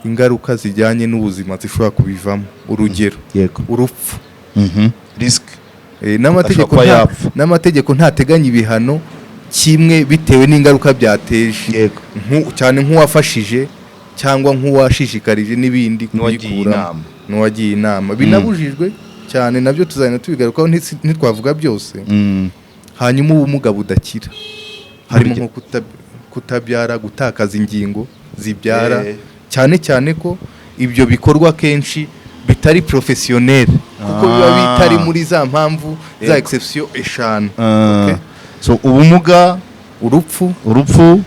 Ingaruka zijyanye n'ubuzima zishobora kubivamo, urugero urupfu. Risk. N'amategeko Ashobora kuba yapfa. N'amategeko ntateganya ibihano kimwe bitewe n'ingaruka byateje. Cyane nk'uwafashije cyangwa nk'uwashishikarije n'ibindi N'uwagiye kubikuramo. inama. N'uwagiye inama binabujijwe cyane, nabyo tuzagenda tubigarukaho, ntitwavuga byose. Hanyuma ubumuga budakira harimo nko kutabyara, gutakaza ingingo zibyara, cyane cyane ko ibyo bikorwa kenshi bitari professionnel, kuko biba bitari muri za mpamvu za exception eshanu. Okay? So ubumuga, urupfu, urupfu,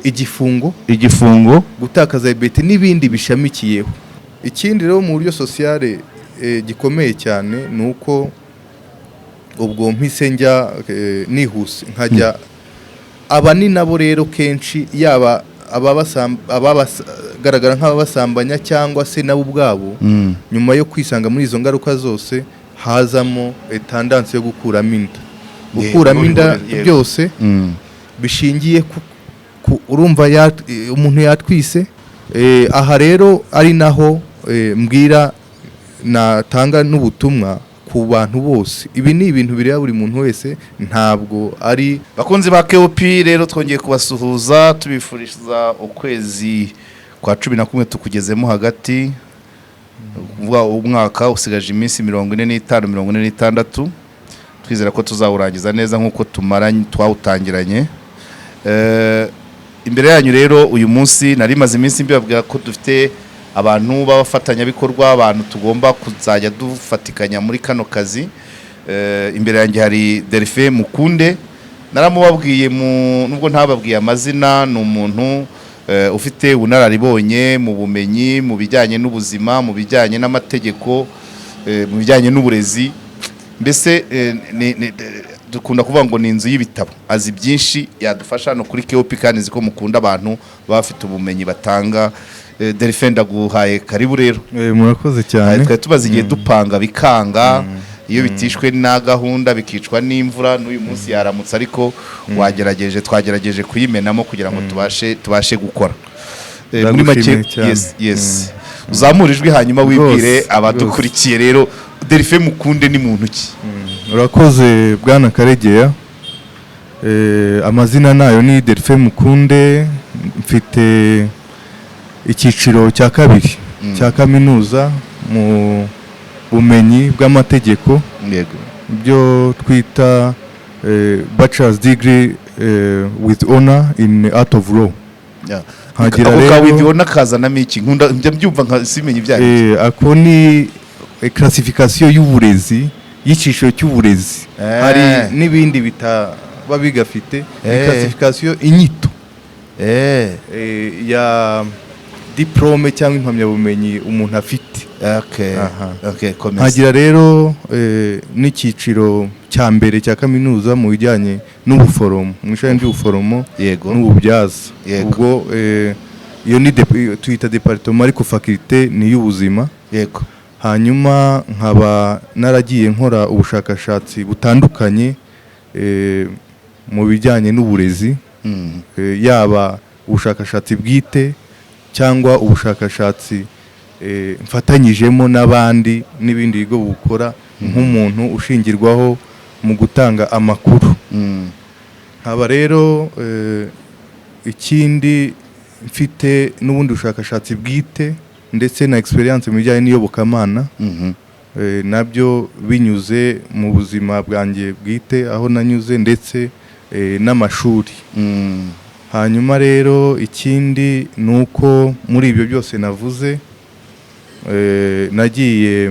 igifungo, igifungo, gutakaza liberté n'ibindi bishamikiyeho. Ikindi rero mu buryo sociale gikomeye cyane ni uko ubwo mpise njya nihuse nkajya aba ni nabo rero kenshi yaba abagaragara nk'ababasambanya cyangwa se nabo ubwabo, nyuma yo kwisanga muri izo ngaruka zose hazamo tendance yo gukuramo inda. Gukuramo inda byose bishingiye ku urumva umuntu yatwise. Aha rero ari naho mbwira natanga n'ubutumwa ku bantu bose. Ibi ni ibintu bireba buri muntu wese, ntabwo ari Bakunzi ba KOP rero, twongeye kubasuhuza, tubifuriza ukwezi kwa 11 tukugezemo hagati. Kuvuga umwaka usigaje iminsi 45, 46. Twizera ko tuzawurangiza neza nk'uko tumaranye twawutangiranye. Imbere yanyu rero uyu munsi, nari maze iminsi mbibabwira ko dufite abantu b'abafatanyabikorwa, abantu tugomba kuzajya dufatikanya muri kano kazi. Imbere yanjye hari Delphin Mukunde. Naramubabwiye mu nubwo ntababwiye amazina, ni umuntu ufite ubunararibonye mu bumenyi, mu bijyanye n'ubuzima, mu bijyanye n'amategeko, mu bijyanye n'uburezi. Mbese dukunda kuvuga ngo ni inzu y'ibitabo, azi byinshi yadufasha hano kuri KOP, kandi nzi ko mukunda abantu baba bafite ubumenyi batanga. Delphin, ndaguhaye karibu rero. Murakoze cyane. Twari tumaze igihe dupanga bikanga, iyo bitishwe na gahunda bikicwa n'imvura. N'uyu munsi yaramutse, ariko wagerageje, twagerageje kuyimenamo kugira ngo tubashe gukora. Muri make, Ndagushimiye cyane. Yes, uzamure ijwi hanyuma wibwire abadukurikiye. Rero Delphin Mukunde ni muntu ki? Urakoze bwana Karegeya. Amazina nayo ni Delphin Mukunde, mfite icyiciro cya kabiri cya kaminuza mu bumenyi bw'amategeko, byo twita bachelor's degree with honor in art of law. Nkagira Ako ka with honor kazanamo iki? Nkunda njya mbyumva nka simenye ibyo ari byo. Ako ni classification y'uburezi, y'icyiciro cy'uburezi. Hari n'ibindi bitaba bigafite. Ni classification, inyito ya diplôme cyangwa impamyabumenyi umuntu afite. Aha. Okay, komeza. Nkagira rero n'icyiciro cya mbere cya kaminuza mu bijyanye n'ubuforomo, mu ishami ry'ubuforomo n'ububyaza. Ubwo iyo ni tuyita département, ariko faculté ni iy'ubuzima. Hanyuma nkaba naragiye nkora ubushakashatsi butandukanye mu bijyanye n'uburezi, yaba ubushakashatsi bwite cyangwa ubushakashatsi mfatanyijemo n'abandi n'ibindi bigo bukora, nk'umuntu ushingirwaho mu gutanga amakuru. Nkaba rero ikindi mfite n'ubundi bushakashatsi bwite ndetse na experience mu bijyanye n'iyobokamana, nabyo binyuze mu buzima bwanjye bwite aho nanyuze ndetse n'amashuri. Hanyuma rero ikindi ni uko muri ibyo byose navuze, nagiye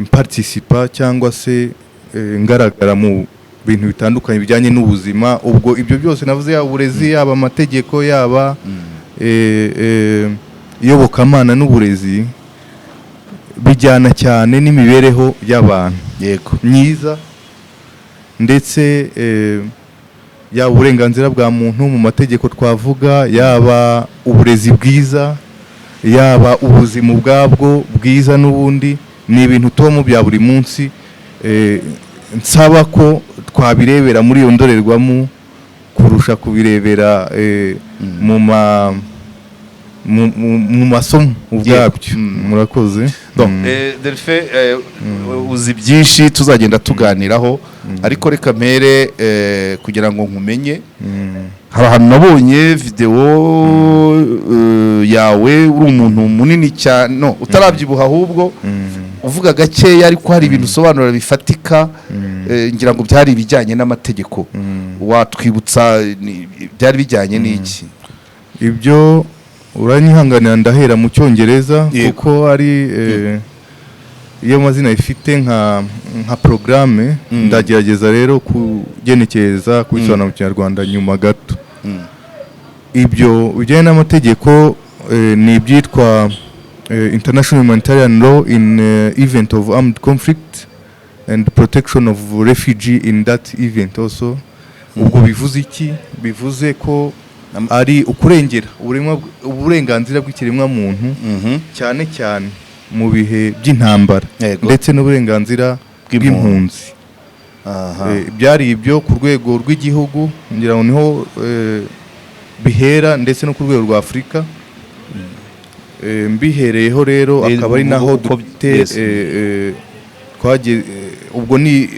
mparticipa cyangwa se ngaragara mu bintu bitandukanye bijyanye n'ubuzima. Ubwo ibyo byose navuze, yaba uburezi, yaba amategeko, yaba iyobokamana n'uburezi, bijyana cyane n'imibereho y'abantu myiza, ndetse yaba uburenganzira bwa muntu mu mategeko twavuga, yaba uburezi bwiza, yaba ubuzima ubwabwo bwiza, n'ubundi ni ibintu tubamo bya buri munsi. Nsaba ko twabirebera muri iyo ndorerwamo kurusha kubirebera mu ma mu masomo ubwabyo. Murakoze. Delphin, uzi byinshi tuzagenda tuganiraho, ariko reka mpere kugira ngo nkumenye. Hari ahantu nabonye videwo yawe uri umuntu munini cyane, no utarabyibuha, ahubwo uvuga gakeya, ariko hari ibintu usobanura bifatika. Ngira ngo byari ibijyanye n'amategeko. Watwibutsa byari bijyanye n'iki? Ibyo uranyihanganira, ndahera mu Cyongereza kuko ari iyo mazina ifite nka porogaramu. Ndagerageza rero kugenekereza kubisobanura mu Kinyarwanda nyuma gato. Ibyo bijyanye n'amategeko ni ibyitwa International Humanitarian Law in Event of Armed Conflict and Protection of Refugee in that event also. Ubwo bivuze iki? Bivuze ko ari ukurengera uburenganzira bw'ikiremwamuntu, cyane cyane mu bihe by'intambara, ndetse n'uburenganzira bw'impunzi. Bw'impunzi. Byari ibyo ku rwego rw'igihugu, ngira ngo niho bihera, ndetse no ku rwego rwa Afurika. Mbihereyeho rero, akaba ari naho dufite twagiye ubwo ni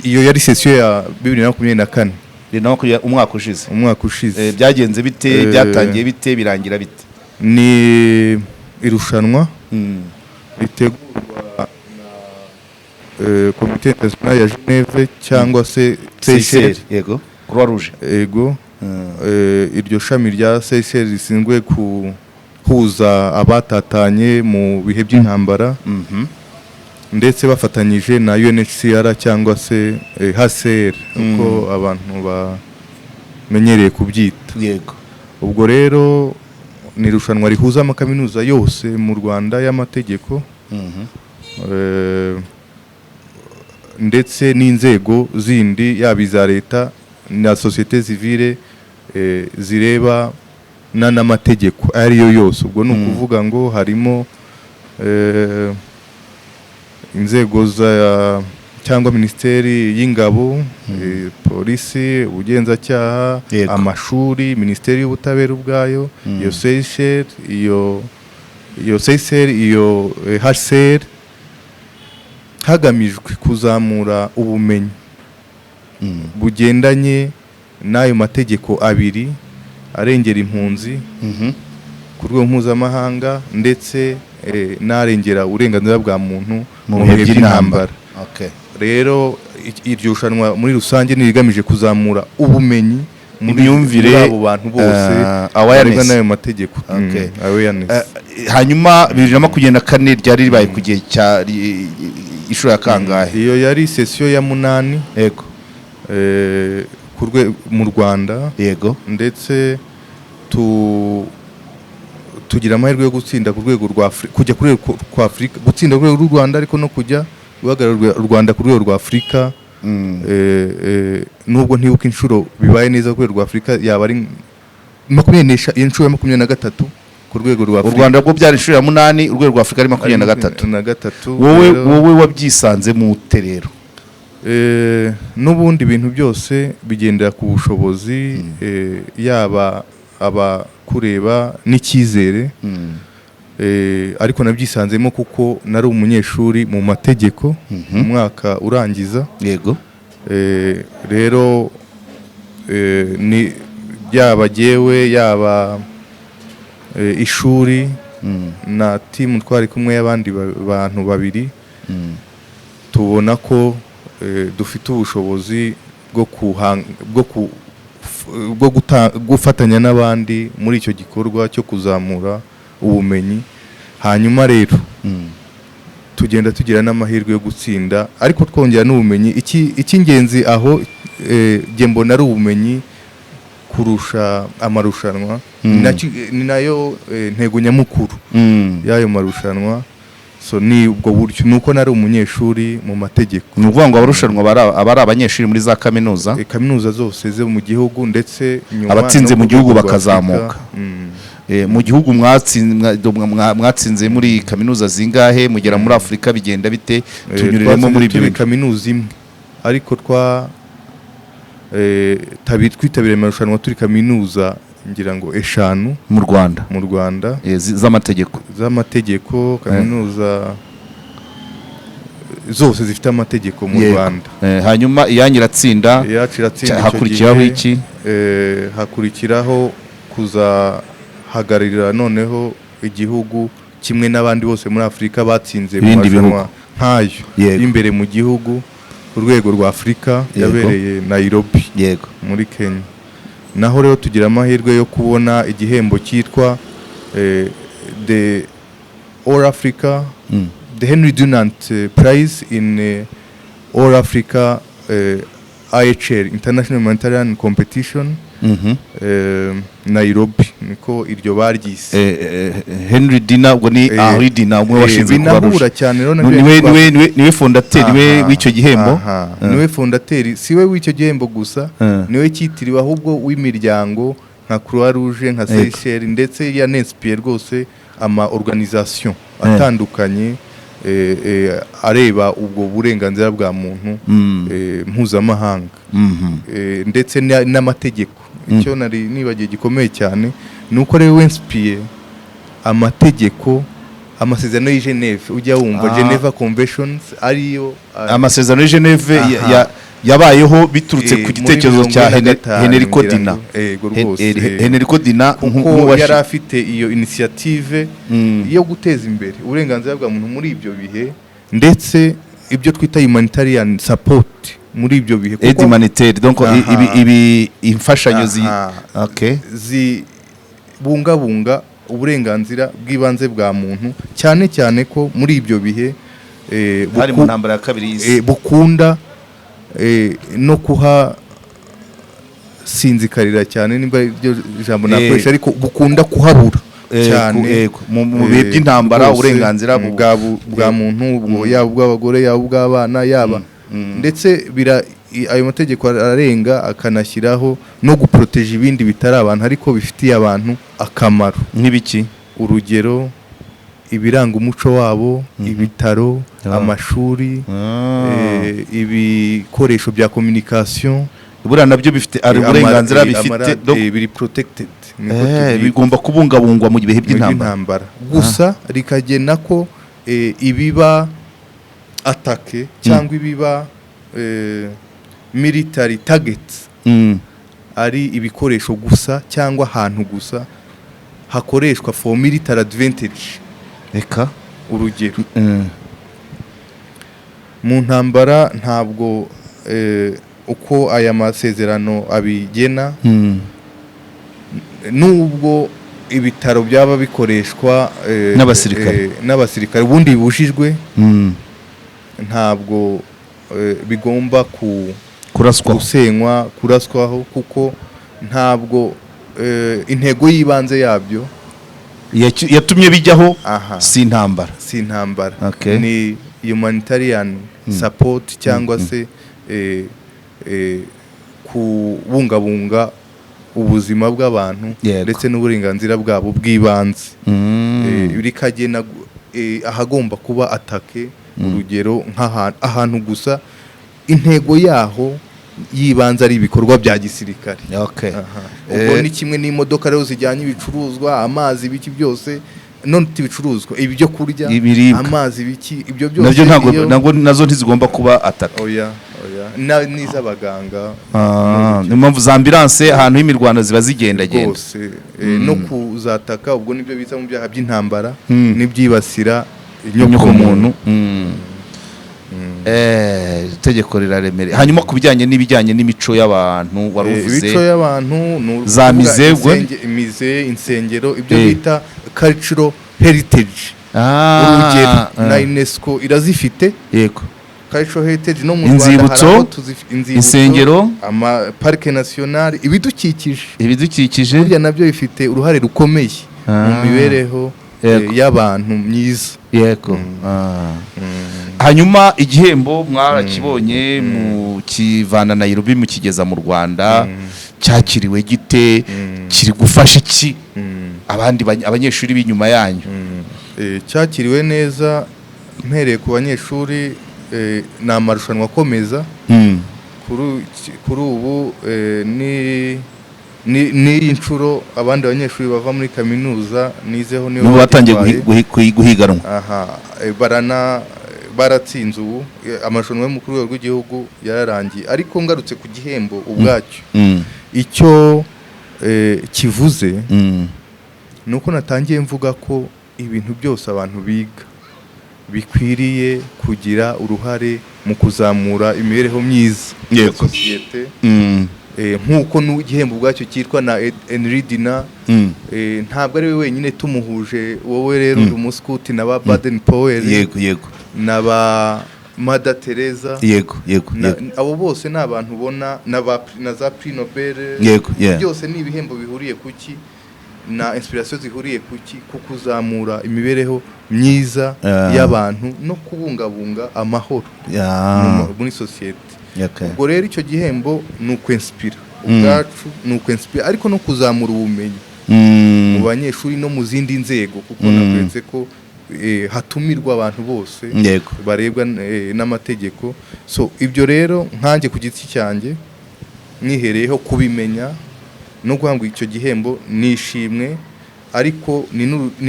iyo yari sesiyo ya 2024. 2020, umwaka ushize. Umwaka ushize. Byagenze bite? Byatangiye bite? Birangira bite? Ni irushanwa ritegurwa na Komite Internationale ya Geneve cyangwa se CICR. Yego, Croix Rouge. Ego. Iryo shami rya CICR rishinzwe guhuza abatatanye mu bihe by'intambara, ndetse bafatanyije na UNHCR cyangwa se HCR, uko abantu bamenyereye kubyita. Ubwo rero ni irushanwa rihuza amakaminuza yose mu Rwanda y'amategeko, ndetse n'inzego zindi, yaba iza leta na société civile, zireba n'amategeko ayo ariyo yose. Ubwo ni ukuvuga ngo harimo inzego za cyangwa Minisiteri y'Ingabo, polisi, ubugenzacyaha, amashuri, Minisiteri y'Ubutabera ubwayo, iyo CICR, iyo CICR, iyo HCR, hagamijwe kuzamura ubumenyi bugendanye n'ayo mategeko abiri arengera impunzi ku rwego mpuzamahanga, ndetse n'arengera uburenganzira bwa muntu mu bihe by'intambara. Rero iryo rushanwa muri rusange ni irigamije kuzamura ubumenyi muri imyumvire, muri abo bantu bose awareness. barebwa n'ayo mategeko. Awareness. Hanyuma 2024 ryari ribaye ku gihe cya inshuro ya kangahe? Iyo yari sesiyo ya munani mu Rwanda, ndetse tugira amahirwe yo gutsinda ku rwego rwa kujya ku rwego rwa Afurika, gutsinda ku rwego rw'u Rwanda, ariko no kujya guhagararira u Rwanda ku rwego rwa Afurika. Nubwo ntibuka inshuro bibaye neza ku rwego rwa Afurika, yaba ari inshuro ya 23 ku rwego rwa U Afurika. Rwanda rwo byari inshuro ya munani, urwego rwa Afurika ari 23. Na gatatu. Wowe Rero, wowe wabyisanzemo ute rero? N'ubundi ibintu byose bigendera ku bushobozi, yaba abakureba n'icyizere. Ariko nabyisanzemo kuko nari umunyeshuri mu mategeko mu mwaka urangiza. Rero ni byaba jyewe, yaba ishuri na timu twari kumwe y'abandi bantu babiri, tubona ko dufite ubushobozi bwo gufatanya n'abandi muri icyo gikorwa cyo kuzamura ubumenyi. Hanyuma rero tugenda tugira n'amahirwe yo gutsinda, ariko twongera n'ubumenyi. Icy'ingenzi aho, jye mbona ari ubumenyi kurusha amarushanwa. Ni nayo ntego nyamukuru y'ayo marushanwa. So ni ubwo buryo, ni uko nari umunyeshuri mu mategeko. Ni ukuvuga ngo abarushanwa aba ari abanyeshuri muri za kaminuza? Kaminuza zose zo mu gihugu, ndetse nyuma abatsinze no mu ku gihugu rwego rwa bakazamuka. Afurika. Mu gihugu mwatsinze muri kaminuza zingahe? Mugera muri Afurika bigenda bite? Tunyuriremo Twatsinze muri ibyo turi bintu. kaminuza imwe, ariko twitabiriye amarushanwa turi kaminuza ngira ngo 5 mu Rwanda. Mu Rwanda. Z'amategeko. Z'amategeko, kaminuza zose zifite amategeko mu Rwanda. Hanyuma iyanyu iratsinda. Iyacu iratsinda. Icyo Hakurikiraho gihe, iki? Hakurikiraho kuzahagararira noneho igihugu kimwe n'abandi bose muri Afurika batsinze mu Ibindi marushanwa nk'ayo y'imbere mu gihugu ku rwego rwa Afurika, yabereye Nairobi muri Kenya. Naho rero tugira amahirwe yo kubona igihembo cyitwa the All Africa, the Henry Dunant Prize in All Africa IHR, International Humanitarian Competition, Nairobi, niko iryo baryise. Henry Dunant, ubwo ni Henry Dunant umwe washinze Binahura Croix-Rouge. cyane rero nabyo. Niwe fondateur, niwe w'icyo gihembo. Aha, niwe fondateur, si we w'icyo gihembo gusa, niwe cyitiriwe ahubwo, w'imiryango nka Croix Rouge, nka Seychelles, ndetse yaninspiye rwose ama organisation atandukanye areba ubwo burenganzira bwa muntu mpuzamahanga, ndetse n'amategeko. Icyo nari nibagiye gikomeye cyane ni uko rero winspiye amategeko, amasezerano y'i Geneve ujya wumva, Geneva Conventions, ariyo Amasezerano y'i Geneve yabayeho biturutse ku muri gitekerezo mirongo cya ine na gatanu, Henrico ngira Dina. ngo. Yego rwose. Henrico Dunant. Kuko yari afite iyo initiative yo guteza imbere uburenganzira bwa muntu muri ibyo bihe, ndetse ibyo twita humanitarian support muri ibyo bihe, Aide humanitaire, donc ibi imfashanyo zi okay. Zibungabunga uburenganzira bw'ibanze bwa muntu, cyane cyane ko muri ibyo bihe Hari mu ntambara ya kabiri y'isi. Bukunda no kuha sinzikarira cyane, nimba iryo jambo nakoresha, ariko bukunda kuhabura cyane. Mu bihe by'intambara, rwose, uburenganzira bwa muntu ubwo, yaba ubw'abagore, yaba ubw'abana, yaba ndetse ayo mategeko ararenga akanashyiraho no guproteja ibindi bitari abantu ariko bifitiye abantu akamaro. Nk'ibiki? Urugero, ibiranga umuco wabo, ibitaro, amashuri, ibikoresho bya communication. Buriya nabyo bifite ari uburenganzira bifite biri protected, niko tubyita. Bigomba kubungabungwa mu bihe mu by'intambara. By'intambara gusa rikagena ko ibiba attaque cyangwa ibiba military targets ari ibikoresho gusa cyangwa ahantu gusa hakoreshwa for military advantage. Reka. Urugero, mu ntambara ntabwo, uko aya masezerano abigena, nubwo ibitaro byaba bikoreshwa N'abasirikare. N'abasirikare, ubundi bibujijwe, ntabwo bigomba ku Kuraswaho. Gusenywa, kuraswaho, kuko ntabwo intego y'ibanze yabyo Yatumye bijyaho si intambara. Si intambara. Ni humanitarian support cyangwa se kubungabunga ubuzima bw'abantu ndetse n'uburenganzira bwabo bw'ibanze. Rikagena ahagomba kuba attaque, urugero nk'ahantu ahantu gusa intego yaho y'ibanze ari ibikorwa bya gisirikare. Aha. Ubwo ni kimwe n'imodoka rero zijyanye ibicuruzwa, amazi, ibiki byose, none ibicuruzwa, ibyo kurya, Ibiribwa. amazi, ibiki, ibyo byose. Nabyo ntabwo nabwo nazo ntizigomba kuba attaque. Oya, oya, n'iz'abaganga. Niyo mpamvu za ambulance ahantu h'imirwano ziba zigendagenda. Rwose, no kuzataka ubwo nibyo biza mu byaha by'intambara n'ibyibasira inyokomuntu. Itegeko riraremereye. Hanyuma ku bijyanye n'ibijyanye n'imico y'abantu wari uvuze. Imico y'abantu ni ukuvuga Za musée ubwo? Musée, insengero, ibyo bita cultural heritage. Urugero, na UNESCO irazifite, cultural heritage, no mu Rwanda Inzibutso, hari aho inzibutso, insengero, ama parc national, ibidukikije. Ibidukikije. Burya nabyo bifite uruhare rukomeye mu mibereho y'abantu myiza. Yego. Hanyuma igihembo mwarakibonye, mukivana Nairobi mukigeza mu Rwanda, cyakiriwe gite? Kiri gufasha iki abandi abanyeshuri b'inyuma yanyu? Cyakiriwe neza. Mpereye ku banyeshuri, ni amarushanwa akomeza. Kuri ubu ni N'iyi nshuro abandi banyeshuri bava muri kaminuza nizeho nibo Nibo batangiye bagitwaye. guhiganwa. Aha, baratsinze ubu. Amarushanwa yo ku rwego rw'igihugu yararangiye, ariko ngarutse ku gihembo ubwacyo, icyo kivuze ni uko natangiye mvuga ko ibintu byose abantu biga bikwiriye kugira uruhare mu kuzamura imibereho myiza ya sosiyete, nk'uko n'igihembo ubwacyo cyitwa na Henry Dunant. Ntabwo ari we wenyine tumuhuje. Wowe rero uri umuskuti na ba Baden Powell yego yego na ba Mother Teresa, yego yego abo bose ni abantu ubona na za Prix Nobel. yego yeah. Byose ni ibihembo bihuriye kuki, na inspiration zihuriye kuki? Ku kuzamura imibereho myiza y'abantu no kubungabunga amahoro muri sosiyete. Ubwo rero icyo gihembo ni ukwinspira ubwacu, ni ukwinspira ariko no kuzamura ubumenyi mu banyeshuri no mu zindi nzego, kuko nakweretse ko hatumirwa abantu bose barebwa n'amategeko. So ibyo rero nkanjye ku giti cyanjye nihereyeho kubimenya no guhabwa icyo gihembo ni ishimwe, ariko ni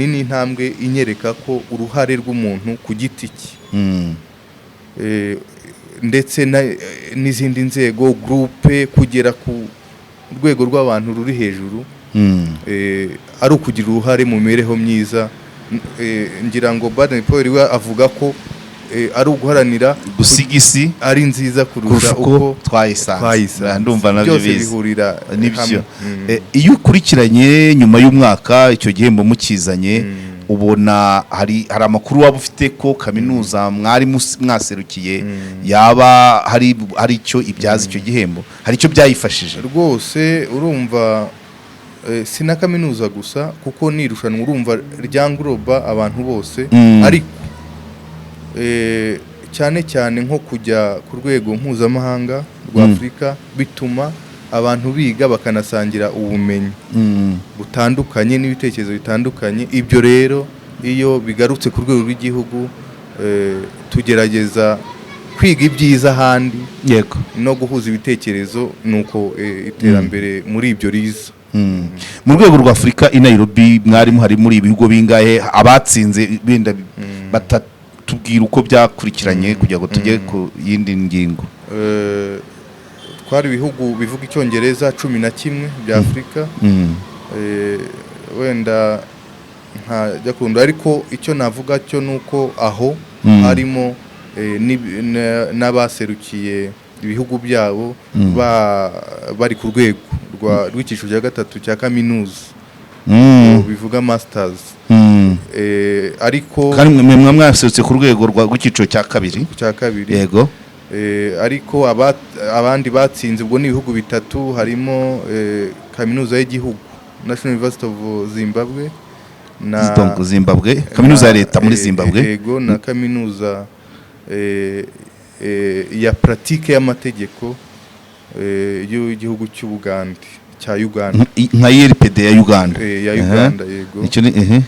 n'intambwe inyereka ko uruhare rw'umuntu ku giti cye ndetse n'izindi nzego, groupe, kugera ku rwego rw'abantu ruri hejuru, ari ukugira uruhare mu mibereho myiza. Ngira ngo Baden Powell we avuga ko ari uguharanira gusiga isi ari nziza kurusha kurusha uko uko twayisanze. twayisanze. Ndumva nabyo Byose bizi. bihurira Nibyo. hamwe. Iyo ukurikiranye nyuma y'umwaka icyo gihembo mukizanye, ubona hari amakuru waba ufite ko kaminuza mwari mwaserukiye yaba hari icyo ibyaza icyo gihembo, hari icyo byayifashije? Rwose urumva, si na kaminuza gusa, kuko ni irushanwa urumva ryangloba abantu bose, ariko cyane cyane nko kujya ku rwego mpuzamahanga rwa Afurika bituma abantu biga bakanasangira ubumenyi butandukanye n'ibitekerezo bitandukanye. Ibyo rero iyo bigarutse ku rwego rw'igihugu, tugerageza kwiga ibyiza ahandi no guhuza ibitekerezo, nuko iterambere muri ibyo riza. Mu rwego rwa Afurika i Nairobi mwari muhari muri ibihugu bingahe? Abatsinze benda batatubwira uko byakurikiranye kugira ngo tujye ku yindi ngingo. Twari ibihugu bivuga Icyongereza 11 bya Afurika. Wenda ntajya kurunda, ariko icyo navuga cyo ni uko aho harimo n'abaserukiye ibihugu byabo bari ku rwego rw'icyiciro cya gatatu cya kaminuza, bivuga masters. Ariko Kandi mwe mwaserutse ku rwego rw'icyiciro cya kabiri. Cya kabiri. Ariko abandi batsinze ubwo ni ibihugu bitatu, harimo kaminuza y'igihugu, National University of Zimbabwe, na Donc Zimbabwe, kaminuza ya leta muri Zimbabwe. Yego, na kaminuza ya pratique y'amategeko y'igihugu cy'Ubugande, cya Uganda. Nka ILPD ya Uganda. Ya Uganda, yego. Icyo ni ehe.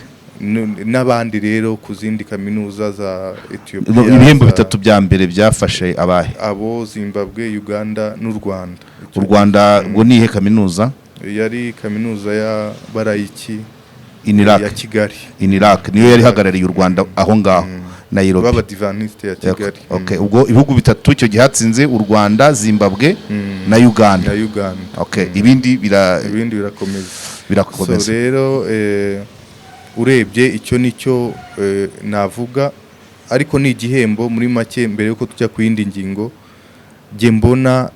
N'abandi rero ku zindi kaminuza za Ethiopia. Ibihembo bitatu bya mbere byafashe abahe? Abo Zimbabwe, Uganda n'u Rwanda. U Rwanda ubwo ni ihe kaminuza? Yari kaminuza ya Barayiki Inirak. ya Kigali. Inirak niyo yari ihagarariye u Rwanda aho ngaho Nairobi. B'Abadivaniste ya Kigali. Okay, ubwo ibihugu bitatu icyo gihe hatsinze u Rwanda, Zimbabwe na Uganda. Na Uganda. Okay, ibindi bira Ibindi birakomeza. So birakomeza. rero urebye icyo nicyo navuga, ariko ni igihembo muri make. Mbere yuko tujya ku yindi ngingo, jye mbona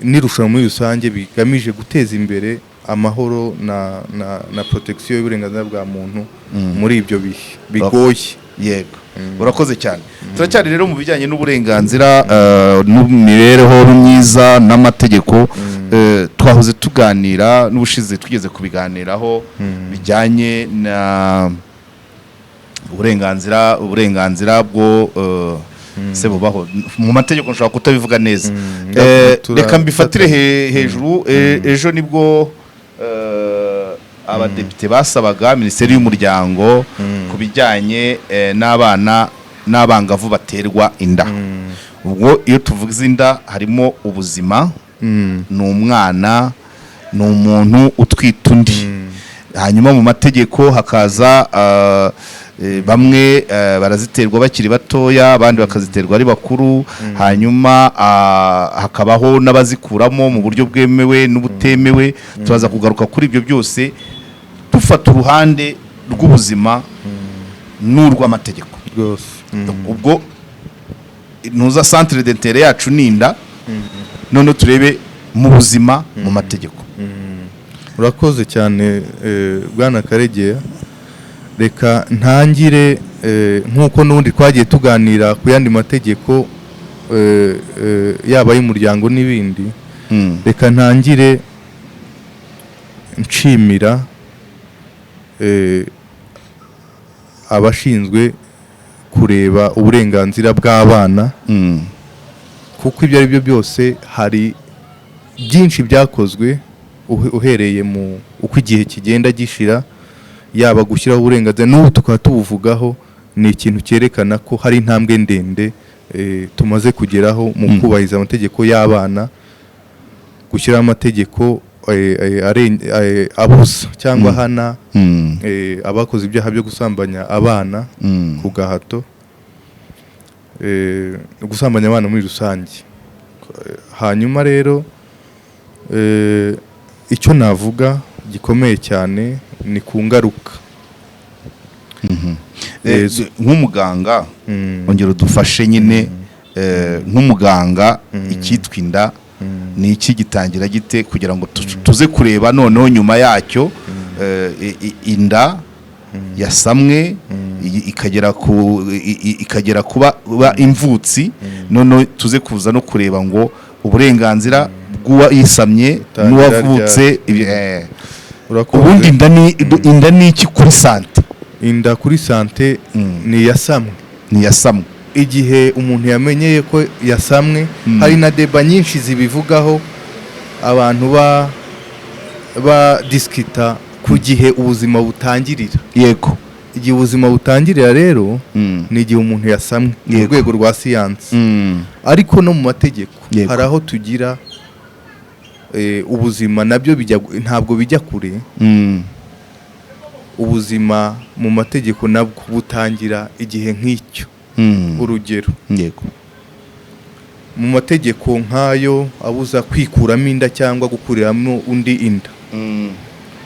n'irushanwa muri rusange bigamije guteza imbere amahoro na protection y'uburenganzira bwa muntu muri ibyo bihe bigoye. Yego, urakoze cyane. Turacyari rero mu bijyanye n'uburenganzira n'imibereho myiza n'amategeko. Twahoze tuganira n'ubushize, tugeze kubiganiraho bijyanye na uburenganzira bwo se bubaho mu mategeko, nshobora kutabivuga neza. Reka mbifatire hejuru. Ejo nibwo abadepite basabaga Minisiteri y'Umuryango ku bijyanye n'abana n'abangavu baterwa inda. Ubwo iyo tuvuze inda harimo ubuzima, ni umwana, Ni umuntu utwita undi. Hanyuma mu mategeko hakaza bamwe baraziterwa bakiri batoya, abandi bakaziterwa ari bakuru. Hanyuma hakabaho n'abazikuramo mu buryo bwemewe n'ubutemewe. Turaza kugaruka kuri ibyo byose dufata uruhande rw'ubuzima n'urw'amategeko. Rwose. Ubwo ntuza centre d'intérêt yacu ni inda, none turebe mu buzima, mu mategeko. Urakoze cyane, bwana Karegeya. Reka ntangire nk'uko n'ubundi twagiye tuganira ku yandi mategeko, yaba ay'umuryango n'ibindi. Reka ntangire nshimira abashinzwe kureba uburenganzira bw'abana, kuko ibyo ari byo byose hari byinshi byakozwe uhereye mu uko igihe kigenda gishira, yaba gushyiraho uburenganzira, n'ubu tukaba tubuvugaho. Ni ikintu cyerekana ko hari intambwe ndende tumaze kugeraho mu kubahiriza amategeko y'abana, gushyiraho amategeko abuza cyangwa ahana abakoze ibyaha byo gusambanya abana ku gahato, gusambanya abana muri rusange. Hanyuma rero icyo navuga gikomeye cyane ni ku ngaruka. Nk'umuganga, ongera udufashe nyine, nk'umuganga, icyitwa inda ni iki? Gitangira gite? Kugira ngo tuze kureba noneho nyuma yacyo, inda yasamwe ikagera kuba imvutsi, noneho tuze kuza no kureba ngo uburenganzira bw'uwayisamye Butangira n'uwavutse Urakoze. Ubundi inda ni iki kuri santé? Inda kuri santé ni iyasamwe. Ni iyasamwe. Igihe umuntu yamenyeye ko yasamwe, hari na débat nyinshi zibivugaho, abantu ba discuta ku gihe ubuzima butangirira. Igihe ubuzima butangirira rero ni igihe umuntu yasamwe mu rwego rwa siyansi, ariko no mu mategeko hari aho tugira ubuzima nabyo bijya, ntabwo bijya kure. Ubuzima mu mategeko nabwo butangira igihe nk'icyo. Urugero, mu mategeko nk'ayo abuza kwikuramo inda cyangwa gukuriramo undi inda,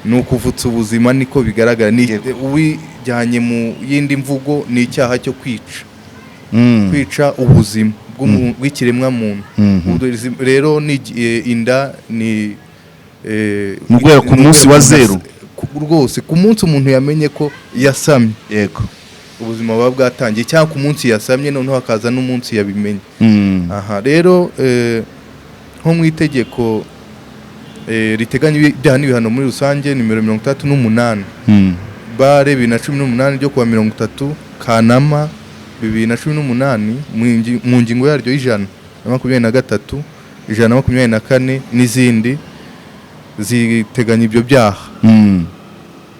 ni ukuvutsa ubuzima, niko bigaragara. Ni ubijyanye mu yindi mvugo, ni icyaha cyo kwica, kwica ubuzima bw'ikiremwamuntu. Rero ni inda ni Ni uguhera ku ni munsi wa uguhera ku zeru. Rwose ku munsi umuntu yamenye ko yasamye, ubuzima buba bwatangiye, cyangwa ku munsi yasamye, noneho hakaza n'umunsi yabimenye. Aha rero nko mu itegeko riteganya ibyaha n'ibihano muri rusange nimero 68 bare 2018 ryo kuwa 30 Kanama 2018, mu ngingo yaryo y'123, 124 n'izindi ziteganya ibyo byaha,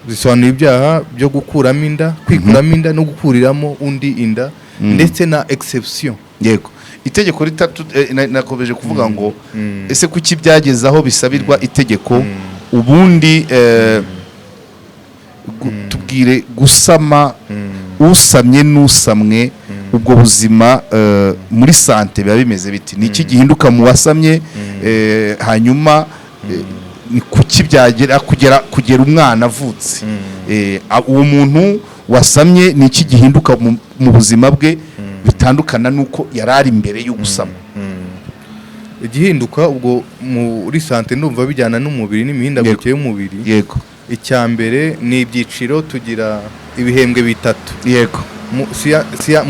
zisobanura ibyaha byo gukuramo inda, kwikuramo inda no gukuriramo undi inda, ndetse na exception. Yego, itegeko ritatu nakomeje kuvuga ngo ese kuki byageze aho bisabirwa itegeko? Ubundi tubwire, gusama, usamye n'usamwe, ubwo buzima muri santé biba bimeze biti? Ni iki gihinduka mu wasamye? Hanyuma ni kuki byagera kugera umwana avutse? Uwo muntu wasamye, ni iki gihinduka mu buzima bwe bitandukana n'uko yari ari mbere yo gusama? Igihinduka ubwo muri santé ndumva bijyana n'umubiri n'imihindagurikire y'umubiri. Icya mbere ni ibyiciro, tugira ibihembwe bitatu. Mu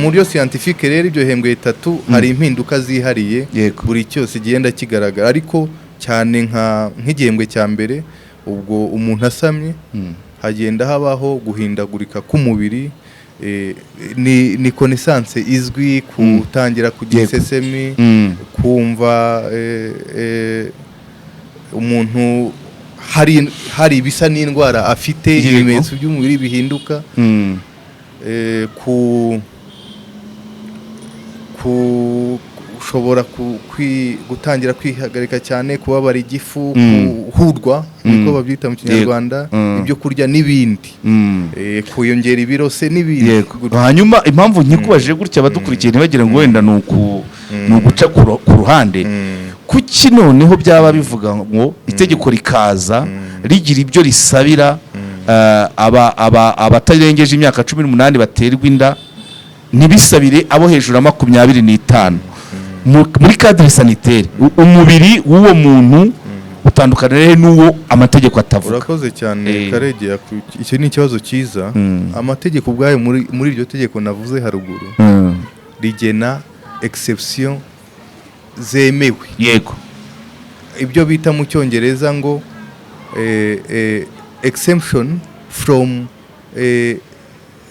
buryo scientifique rero, ibyo bihembwe bitatu hari impinduka zihariye, buri cyose igenda kigaragara, ariko cyane nk'igihembwe cya mbere, ubwo umuntu asamye, hagenda habaho guhindagurika k'umubiri. Ni connaissance izwi, gutangira kugira isesemi, kumva umuntu hari ibisa n'indwara afite, ibimenyetso by'umubiri bihinduka, ku Ushobora gutangira kwihagarika cyane, kubabara igifu, kuhurwa, niko babyita mu Kinyarwanda, ibyo kurya n'ibindi, kuyongera ibiro se n'ibindi. Hanyuma impamvu nkikubajije gutya, abadukurikiye ntibagire ngo wenda ni uguca ku ruhande. Kuki noneho byaba bivuga ngo itegeko rikaza rigira ibyo risabira abatarengeje imyaka 18 baterwa inda, ntibisabire abo hejuru ya 25? Muri cadre sanitaire, umubiri w'uwo muntu utandukana rero n'uwo amategeko atavuga? Urakoze cyane, Karegeya. Icyo ni ikibazo cyiza. Amategeko ubwayo, muri iryo tegeko navuze haruguru, rigena exception zemewe, ibyo bita mu Cyongereza ngo exemption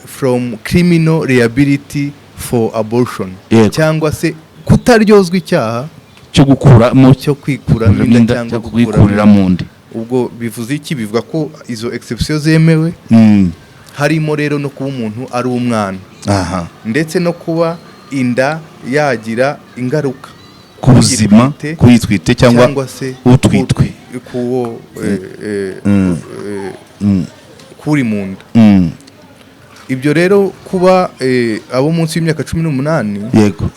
from criminal liability for abortion, cyangwa se kutaryozwa icyaha cyo gukuramo cyo kwikuramo inda inda cyangwa cyo gukuramo kwikurira mu nda. Ubwo bivuze iki? Bivuga ko izo exception zemewe, harimo rero no kuba umuntu ari umwana, ndetse no kuba inda yagira ingaruka ku buzima, uyitwite kuyitwite cyangwa cyangwa se utwitwe. Kuwo kuri mu nda. Ibyo rero, kuba abo munsi y'imyaka 18,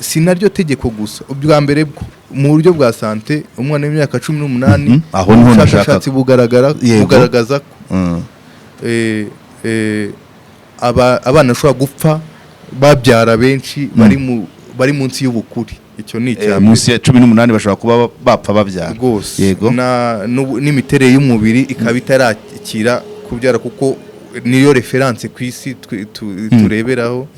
si naryo tegeko gusa. Ubwa mbere bwo mu buryo bwa santé, umwana w'imyaka 18, Aho niho ubushakashatsi nashakaga. bugaragaza ko abana bashobora gupfa babyara benshi bari munsi y'ubukure. Icyo ni icya mbere. Munsi ya 18 bashobora kuba bapfa babyara. Rwose. N'imiterere y'umubiri ikaba itarakira kubyara, kuko niyo référence ku isi tureberaho.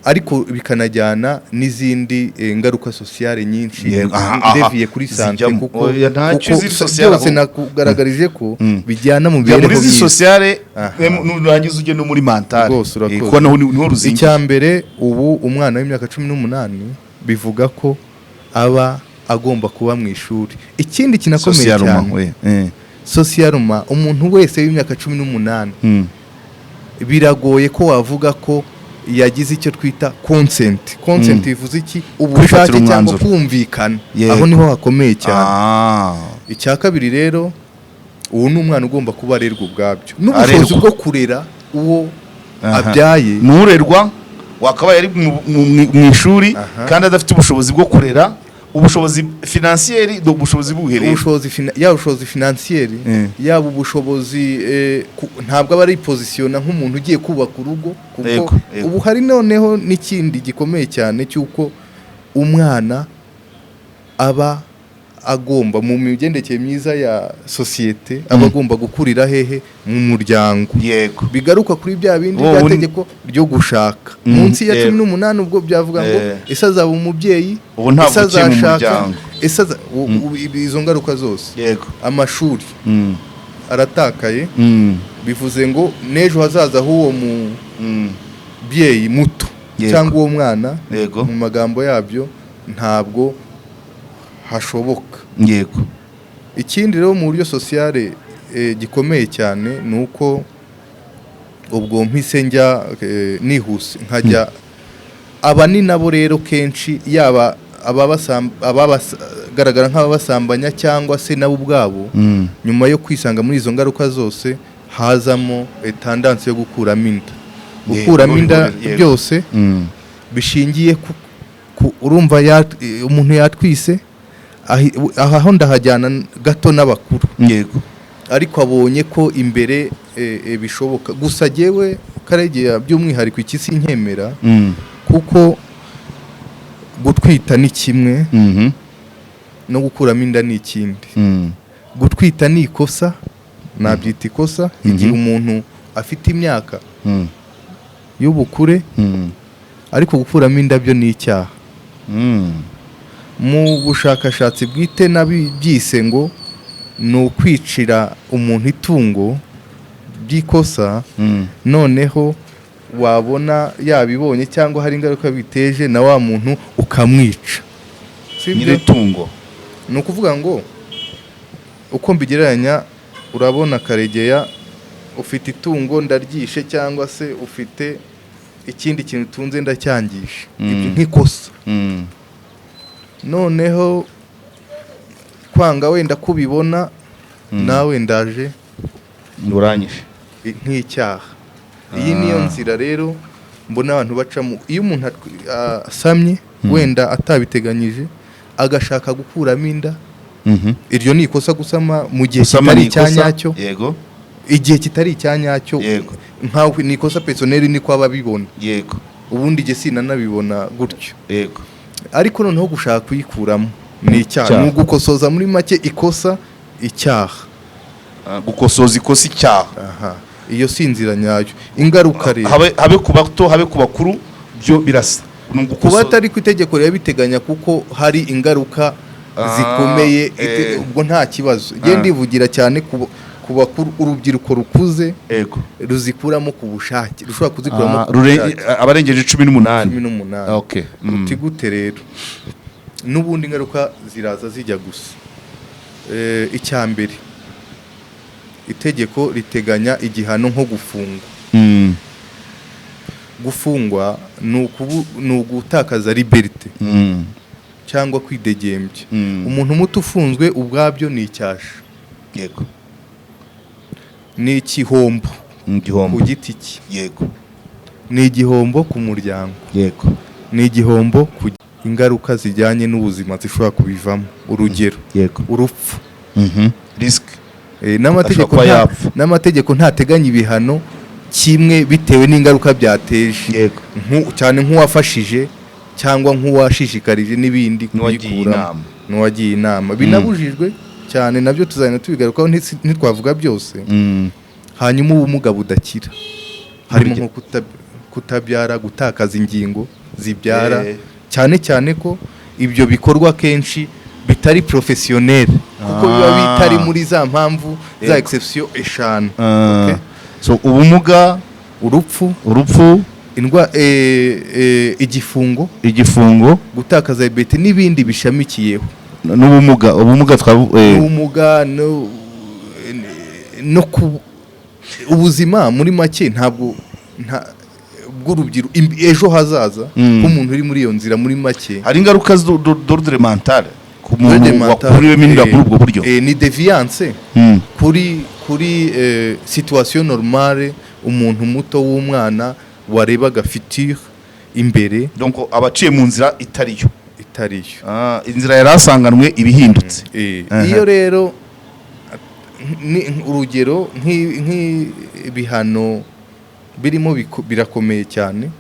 Ariko bikanajyana n'izindi ngaruka sociale nyinshi, ndeviye kuri santé, Zijyamo. kuko Oya, ntacyo kuko ziri sociale byose ahubwo. nakugaragarije ko bijyana mu Jya muri mibereho izi myiza. sociale, nurangiza ujye no muri mentale. Rwose, urakoze. Kuko niho ruzingiye. Icya mbere, ubu umwana w'imyaka 18 bivuga ko aba agomba kuba mu ishuri. Ikindi kinakomeye Socialement, cyane, we. Socialement, umuntu wese w'imyaka 18, biragoye ko wavuga ko yagize icyo twita consent. Consent bivuze iki? Ubushake Kwifatira cyangwa umwanzuro. kumvikana. Aho niho hakomeye cyane. Icya kabiri rero, ubu ni umwana ugomba kuba arerwa ubwabyo, n'ubushobozi Arerwa. bwo kurera uwo abyaye. Nurerwa wakabaye ari mu ishuri kandi adafite ubushobozi bwo kurera, ubushobozi financier, ni ubushobozi buhereye. Yaba ubushobozi financier, yaba ubushobozi, ntabwo aba ari positionna nk'umuntu ugiye kubaka urugo, kuko Yego, yego. ubu hari noneho n'ikindi gikomeye cyane cy'uko umwana aba agomba, mu migendekere myiza ya sosiyete, aba agomba gukurira hehe? Mu muryango. Bigaruka kuri bya bindi bya tegeko ryo gushaka munsi ya 18. Ubwo byavuga ngo ese azaba umubyeyi? Ubu ntabwo Ese ukiri mu azashaka? muryango. Ese izo ngaruka zose, amashuri aratakaye. Bivuze ngo n'ejo hazaza h'uwo mubyeyi muto cyangwa uwo mwana, mu magambo yabyo, ntabwo hashoboka. Ikindi rero mu buryo sociale gikomeye cyane ni uko ubwo mpise njya nihuse nkajya aba ni nabo rero kenshi, yaba abagaragara nk'ababasambanya cyangwa se nabo ubwabo, nyuma yo kwisanga muri izo ngaruka zose, hazamo tendance yo gukuramo inda. Gukuramo inda byose bishingiye ku urumva umuntu yatwise, aho ndahajyana gato n'abakuru, ariko abonye ko imbere bishoboka. Gusa jyewe Karegeya, by'umwihariko iki sinkemera, kuko gutwita ni kimwe, no gukuramo inda ni ikindi. Gutwita ni ikosa, nabyita ikosa, igihe umuntu afite imyaka y'ubukure, ariko gukuramo inda byo ni icyaha. Mu bushakashatsi bwite nabibyise ngo ni ukwicira umuntu itungo by'ikosa, noneho wabona yabibonye cyangwa hari ingaruka biteje, na wa muntu ukamwica. Sibyo? Nyir'itungo. Ni ukuvuga ngo uko mbigereranya, urabona Karegeya, ufite itungo ndaryishe, cyangwa se ufite ikindi kintu utunze ndacyangisha. Ibyo nk'ikosa. Noneho kwanga wenda kubibona, nawe ndaje. Uranyishe. Nk'icyaha. Iyi niyo nzira rero mbona abantu bacamo iyo umuntu asamye wenda atabiteganyije, agashaka gukuramo inda. Iryo ni ikosa, gusama mu gihe Gusama kitari ni icya ikosa. nyacyo. Igihe kitari icya nyacyo. Nkaho ni ikosa personnel, niko aba abibona. Ubundi jye sinanabibona gutyo. Ariko noneho gushaka kuyikuramo ni icyaha. Icyaha. Ni ugukosoza muri make ikosa, icyaha. Ah, gukosoza ikosa, icyaha. Aha, iyo si inzira nyayo. Ingaruka rero, Habe ku bato, habe ku bakuru, byo birasa. Ni kuba atari ku itegeko rirabiteganya, kuko hari ingaruka zikomeye. Ubwo nta kibazo. Njye ndivugira cyane ku bakuru, urubyiruko rukuze ruzikuramo ku bushake, rushobora kuzikuramo ku bushake. Abarengeje 18. 18. Okay. Uti gute rero? N'ubundi ingaruka ziraza zijya gusa. Icya mbere, itegeko riteganya igihano nko gufungwa. Gufungwa ni ugutakaza liberté cyangwa kwidegembya. Umuntu muto ufunzwe ubwabyo ni icyasha, ni igihombo Igihombo. ku giti cye, ni igihombo ku muryango, ni igihombo ku ingaruka zijyanye n'ubuzima zishobora kubivamo, urugero urupfu. Risk. N'amategeko Ashobora kuba yapfa. N'amategeko ntateganya ibihano kimwe bitewe n'ingaruka byateje. Cyane nk'uwafashije cyangwa nk'uwashishikarije n'ibindi N'uwagiye kuyikuramo. inama. N'uwagiye inama binabujijwe cyane, nabyo tuzagenda tubigarukaho, ntitwavuga byose. Hanyuma ubumuga budakira harimo Burya. nko kutabyara, gutakaza ingingo zibyara, cyane cyane ko ibyo bikorwa kenshi bitari professionnel, kuko biba bitari muri za mpamvu za exception eshanu. Okay? So ubumuga, urupfu, urupfu, igifungo, igifungo, gutakaza liberté n'ibindi bishamikiyeho. N'ubumuga, ubumuga twabu Ubumuga no ku ubuzima muri make, ntabwo bw'urubyiruko, ejo hazaza h'umuntu uri muri iyo nzira muri make. Hari ingaruka d'ordre mental ku muntu Ordre mental, wakuriwemo inda muri ubwo buryo. Ni déviance kuri situation normale umuntu muto w'umwana warebaga futur imbere. Donc abaciye mu nzira itariyo. Itariyo. Ah, inzira yari asanganwe ibihindutse. Iyo rero ni urugero nk'ibihano birimo birakomeye cyane,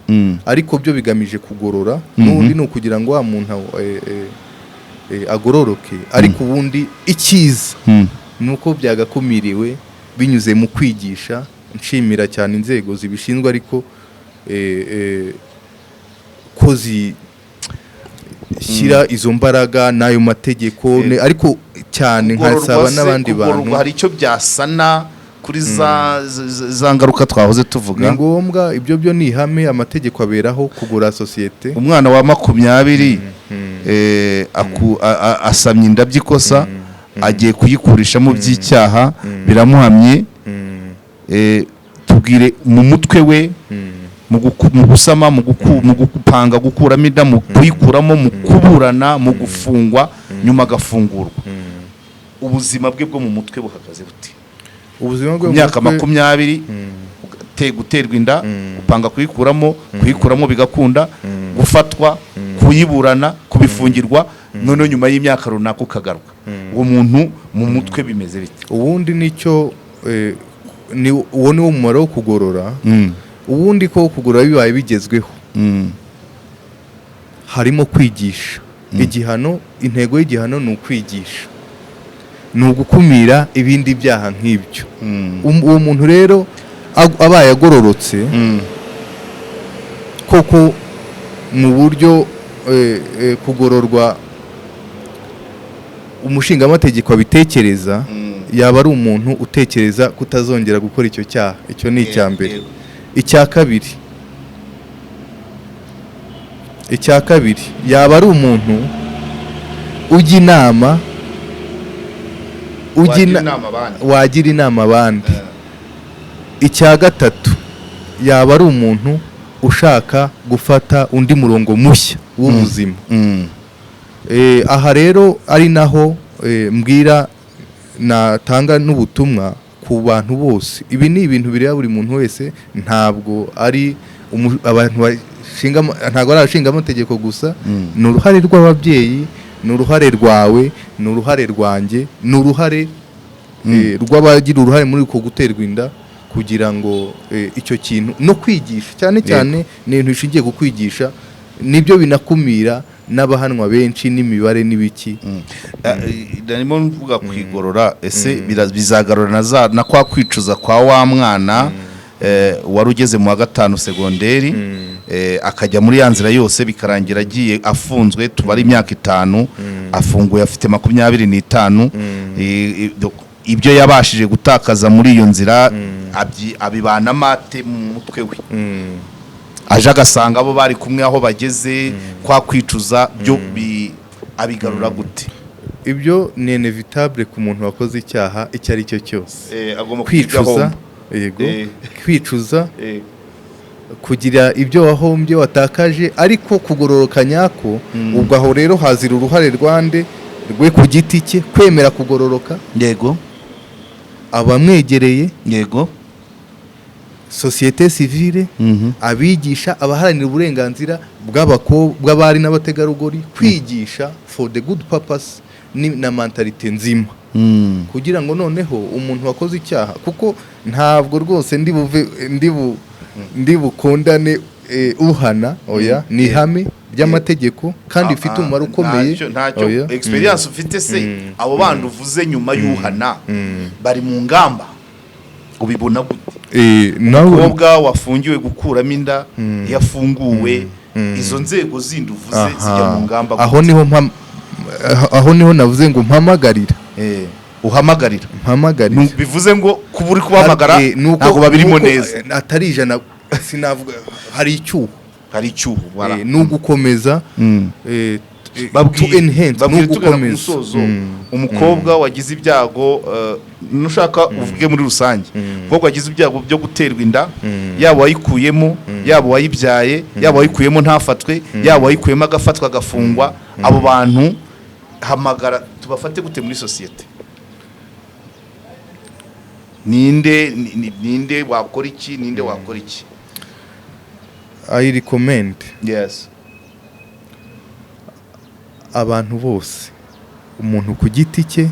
ariko byo bigamije kugorora. N'ubundi ni ukugira ngo wa muntu agororoke, ariko ubundi icyiza ni uko byagakumiriwe binyuze mu kwigisha. Nshimira cyane inzego zibishinzwe, ariko ko zishyira izo mbaraga n'ayo mategeko, ariko cyane Kugororwa nkasaba se, n'abandi kugororwa bantu. hari icyo byasana kuri za ngaruka twahoze tuvuga? Ni ngombwa, ibyo byo ni ihame, amategeko aberaho kugura sosiyete. Umwana wa 20 asamye inda by'ikosa, agiye kuyikurishamo by'icyaha, biramuhamye. Tubwire mu mutwe we, mu gusama, mu gupanga gukuramo inda, mu kuyikuramo, mu kuburana, mu gufungwa, nyuma agafungurwa, ubuzima bwe bwo mu mutwe buhagaze bute? Ubuzima bwe Ku mu myaka mutwe- 20, guterwa inda, gupanga kuyikuramo, kuyikuramo bigakunda, gufatwa, kuyiburana, kubifungirwa, noneho nyuma y'imyaka runaka ukagaruka, uwo muntu mu mutwe bimeze bite? Ubundi nicyo ni uwo ni wo mumaro wo kugorora. Ubundi ko kugorora bibaye bigezweho, harimo kwigisha. Igihano, intego y'igihano ni ukwigisha, ni ugukumira ibindi byaha nk'ibyo. Uwo muntu rero abaye agororotse koko mu buryo kugororwa umushingamategeko abitekereza, yaba ari umuntu utekereza kutazongera gukora icyo cyaha. Icyo ni icya mbere. Icya kabiri, yaba ari umuntu ujya inama, ujya Wagira inama abandi. Wagira inama abandi. Icya gatatu, yaba ari umuntu ushaka gufata undi murongo mushya w'ubuzima. Aha rero ari naho mbwira, natanga n'ubutumwa ku bantu bose. Ibi ni ibintu bireba buri muntu wese, ntabwo ari abantu bashinga, ntabwo ari abashingamategeko gusa. Ni uruhare rw'ababyeyi, ni uruhare rwawe, ni uruhare rwanjye, ni uruhare rw'abagira uruhare muri uko guterwa inda, kugira ngo icyo kintu no kwigisha cyane cyane, ni ibintu bishingiye ku kwigisha, nibyo binakumira n'abahanwa benshi n'imibare n'ibiki. Narimo mvuga kwigorora. Ese bizagarura na kwa kwicuza kwa wa mwana wari ugeze mu wa gatanu segonderi, akajya muri ya nzira yose, bikarangira agiye afunzwe, tubara imyaka 5, afunguye afite 25, ibyo yabashije gutakaza muri iyo nzira abibanamo ate mu mutwe we? Aje agasanga abo bari kumwe aho bageze, kwa kwicuza byo abigarura gute? Ibyo ni inevitable ku muntu wakoze icyaha icyo ari cyo cyose. Agomba kugira ibyo Kwicuza, ahomba. yego, kwicuza, kugira ibyo wahombye, watakaje, ariko kugororoka nyako, ubwo aho rero hazira uruhare rwande? Rwe ku giti cye, kwemera kugororoka, abamwegereye, sosiyete sivile, abigisha, abaharanira uburenganzira bw'abari n'abategarugori, kwigisha for the good purpose na mentalité nzima, kugira ngo noneho umuntu wakoze icyaha, kuko ntabwo rwose ndi buve ndi bukondane uhana, oya, ni ihame ry'amategeko kandi rifite umumaro ukomeye. Ntacyo Oya. experience ufite se, abo bandi uvuze nyuma y'uhana bari mu ngamba, ubibona gute? Nawe Umukobwa wafungiwe gukuramo inda, iyo afunguwe, izo nzego zindi uvuze zijya mu ngamba Aho gute? niho aho niho navuze ngo mpamagarira. Uhamagarira. Mpamagarira. Bivuze ngo kuba uri kubahamagara ntabwo babirimo nuko, neza. Atari 100, sinavuga, hari icyuho. Hari icyuho, voilà. Ni ugukomeza to Babwire enhance, ni babwire tugana ku ugukomeza. musozo. Umukobwa wagize ibyago, nushaka uvuge muri rusange, umukobwa wagize ibyago byo guterwa inda, yaba uwayikuyemo, yaba uwayibyaye, yaba uwayikuyemo ntafatwe, yaba uwayikuyemo agafatwa agafungwa, abo bantu hamagara, tubafate gute muri sosiyete? Ninde ninde wakora iki? Ninde wakora iki? I recommend abantu bose, umuntu ku giti cye,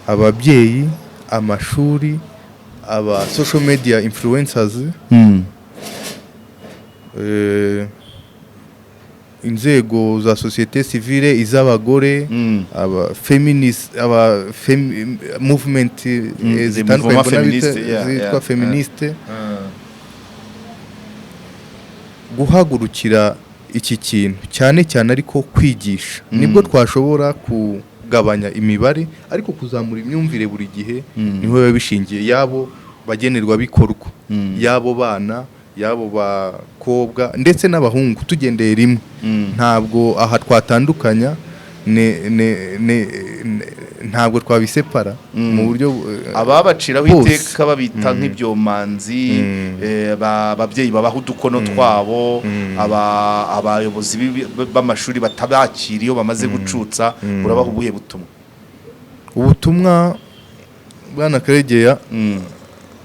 ababyeyi, amashuri, aba social media influencers, inzego za sosiyete sivile, iz'abagore, aba feminist, aba movement the zitandukanye mouvement mbona féministe, yeah, zitwa feministe, guhagurukira iki kintu cyane cyane, ariko kwigisha nibwo twashobora kugabanya imibare, ariko kuzamura imyumvire buri gihe niho biba bishingiye, yabo bagenerwabikorwa, y'abo bana, y'abo bakobwa ndetse n'abahungu, tugendeye rimwe. Ntabwo aha twatandukanya, ntabwo twabisepara mu buryo Ababaciraho bose. iteka babita nk'ibyomanzi, ababyeyi babaha udukono twabo, abayobozi b'amashuri batabakira iyo bamaze gucutsa, urabaha ubuhe butumwa? Ubutumwa, bwana Karegeya,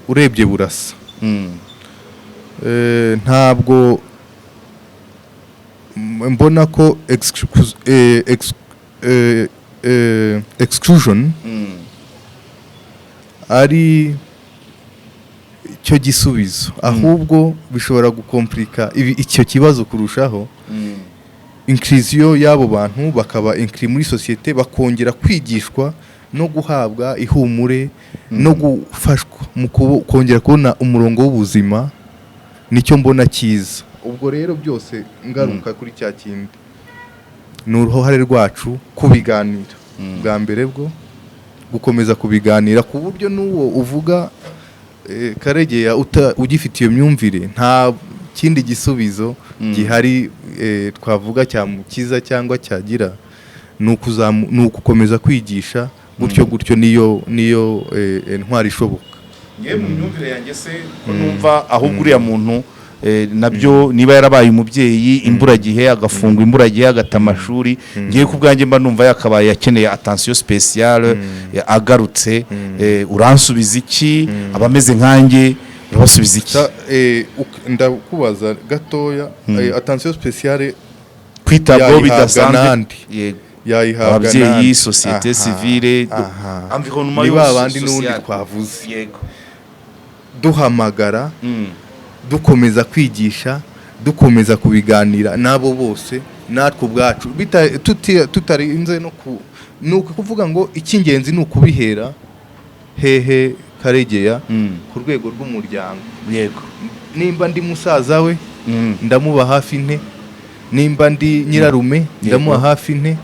urebye burasa. Ntabwo mbona ko exclusion ari cyo gisubizo, ahubwo bishobora gukomplika icyo kibazo kurushaho. Inclusion y'abo bantu, bakaba inclus muri sosiyete, bakongera kwigishwa no guhabwa ihumure no gufashwa mu kongera kubona umurongo w'ubuzima, nicyo mbona cyiza. Ubwo rero byose ngaruka kuri cya kindi, ni uruhare rwacu kubiganira bwa mbere, bwo gukomeza kubiganira, ku buryo n'uwo uvuga, Karegeya, ugifite iyo myumvire, nta kindi gisubizo gihari twavuga cyamukiza cyangwa cyagira, ni ugukomeza kwigisha gutyo gutyo, niyo ntwari ishoboka. Ngewe mu myumvire yanjye se, ko numva ahubwo uriya muntu Nabyo niba yarabaye umubyeyi imburagihe, agafungwa imburagihe, agata amashuri, ngiye ku bwanjye mba numva yakabaye akeneye attention spéciale. Agarutse, uransubiza iki? Abameze nkanjye urabasubiza iki? Ndakubaza gatoya, attention spéciale kwitabwaho yayihabwa bidasanzwe. Nande? Yego. Yayihabwa Ababyeyi, nande? société civile, environnement Ni ba yose bandi n'ubundi sociale. twavuze. Duhamagara, dukomeza kwigisha, dukomeza kubiganira n'abo bose, natwe ubwacu tutarinze no ku, ni ukuvuga ngo icy'ingenzi ni ukubihera hehe, Karegeya? Ku rwego rw'umuryango. Nimba ndi musaza we, ndamuba hafi nte? Nimba ndi nyirarume, ndamuha hafi nte?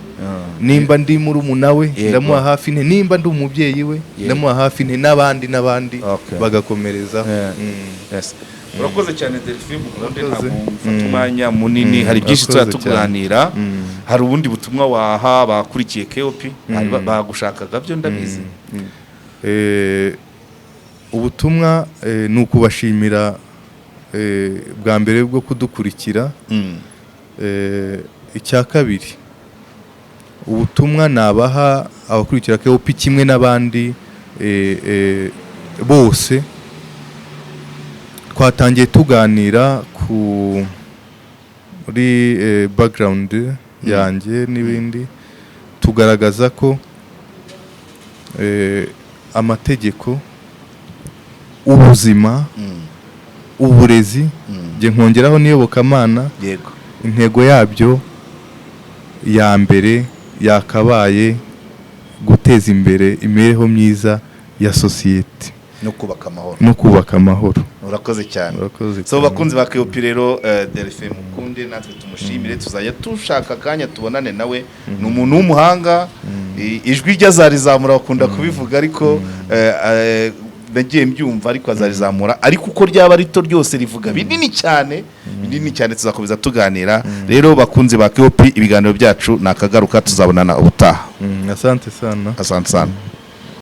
Nimba ndi murumuna we, ndamuha hafi nte? Nimba ndi umubyeyi we, ndamuha hafi nte? N'abandi n'abandi bagakomerezaho. Yes. Urakoze cyane, Delphine Mukunde. Urakoze. Ntabwo mfata umwanya munini, hari byinshi Urakoze tuzajya tuganira. Hari ubundi butumwa waha abakurikiye KOP? Hari bagushakaga byo ndabizi. Ubutumwa ni ukubashimira bwa mbere bwo kudukurikira. Icya kabiri, ubutumwa nabaha abakurikira KOP kimwe n'abandi bose, twatangiye tuganira ku muri background yanjye n'ibindi, tugaragaza ko amategeko, ubuzima, uburezi, njye nkongeraho n'iyobokamana, intego yabyo ya mbere yakabaye guteza imbere imibereho myiza ya sosiyete no kubaka amahoro. No kubaka amahoro. Urakoze cyane. Urakoze So cyane. bakunzi ba KOP rero, Delphin Mukunde natwe tumushimire, tuzajya dushaka akanya tubonane nawe. Ni umuntu w'umuhanga. Ijwi rye azarizamura, bakunda kubivuga, ariko nagiye mbyumva, ariko azarizamura, ariko uko ryaba rito ryose rivuga binini cyane, binini cyane. Tuzakomeza tuganira rero, bakunzi ba KOP. Ibiganiro byacu ni akagaruka, tuzabonana ubutaha. Asante sana. Asante sana.